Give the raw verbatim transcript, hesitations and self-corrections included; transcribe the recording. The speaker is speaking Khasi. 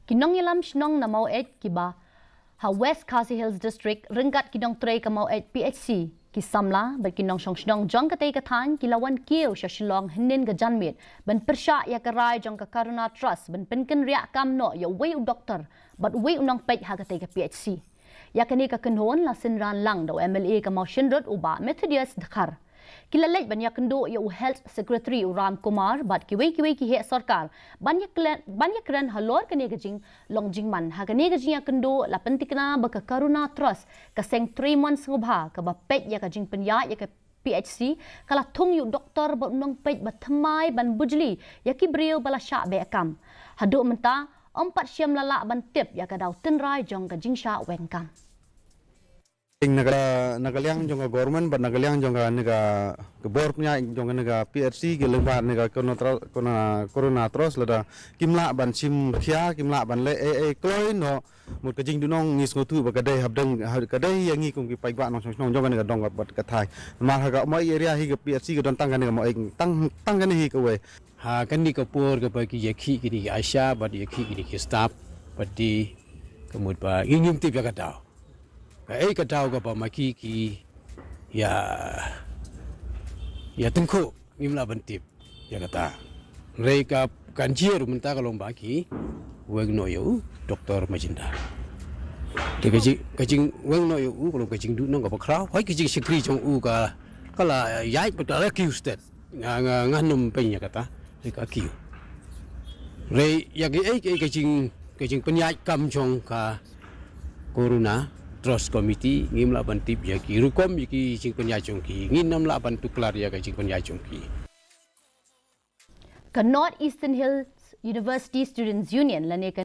Ki nongïalam shnong na Maweit kiba ha West Khasi Hills District ryngkat ki nongtrei ka Maweit P H C, ki samla bad ki nongshong shnong jong katei ka thaiñ ki la wan kiew sha Shillong hynnin ka janmiet ban pyrshah ïa ka rai jong ka Karuna Trust ban pynkynriah kam noh ïa uwei u doktor bad uwei u nongpeit ha katei ka P H C. Ïa kane ka kynhun la synran lang da u M L A ka Mawshynrut u Bah Methodius Dkhar. Ki la leit ban ïakynduh ïa u Health Secretary u Ram Kumar bad kiwei kiwei ki heh sorkar ban ïakren, ban ïakren halor kane ka jinglong jingman. Ha kane ka jingïakynduh la pyntikna ba ka Karuna Trust, ka seng trei mon sngewbha kaba peit ïa ka jingpynïaid ïa ka P H C, ka la thung ïa u doktor bad u nongpeit ba thymmai ban bujli ïa ki briew ba la shah beh kam. Haduh mynta ym pat shym la lah ban tip ïa ka daw tynrai jong ka jingshah weng kam. Na ka, na ka liang jong ka government bad na ka liang jong ka, ne ka, ka bor pynïaid jong ka, ne ka P H C, ki lyngba ne ka Corona Tru-, Corona, Corona Trust, lada kim lah ban shim khia, kim lah ban leh ei ei kloi noh, mut ka jingduhnong ngi sngewthuh ba ka dei hapdeng, ha, ka dei ïa ngi kum ki paidbah nongshong shnong jong ka, ne ka dong bad ka thaiñ. Namar ha ka Maweit area hi ka P H C ka don tang ka, ne ka Maweit, tang, tang kane hi kawei. Ha kane ka por kaba ki ïakhih kine ki ASHA bad ïakhih kine ki staff bad ki, ka mut ba ngi ngim tip ïa ka daw. Kaei ka daw kaba ma ki ki ïa, ïa tyngkhuh, ngim lah ban tip ïa kata. Hynrei ka, kan jia ruh mynta ka long ba ki weng noh ïa u Doktor Majumdar. Te ka jing, ka jingweng noh ïa u ka long ka jingduhnong kaba khraw. Hooid ka jingshakri jong u ka, ka la ïaid bad ka la kiew stet. Nga, nga, ngam peit ïa kata, hynrei ka kiew. Hynrei ïa kiei kiei ka jing, ka jingpynïaid kam jong ka Corona Trust Committee, ngim lah ban tip ïa ki rukom ïa ki jingpynïaid jong ki, ngim lah ban tuklar ïa ka jingpynïaid jong ki. Ka North Eastern Hills University Students Union lane ka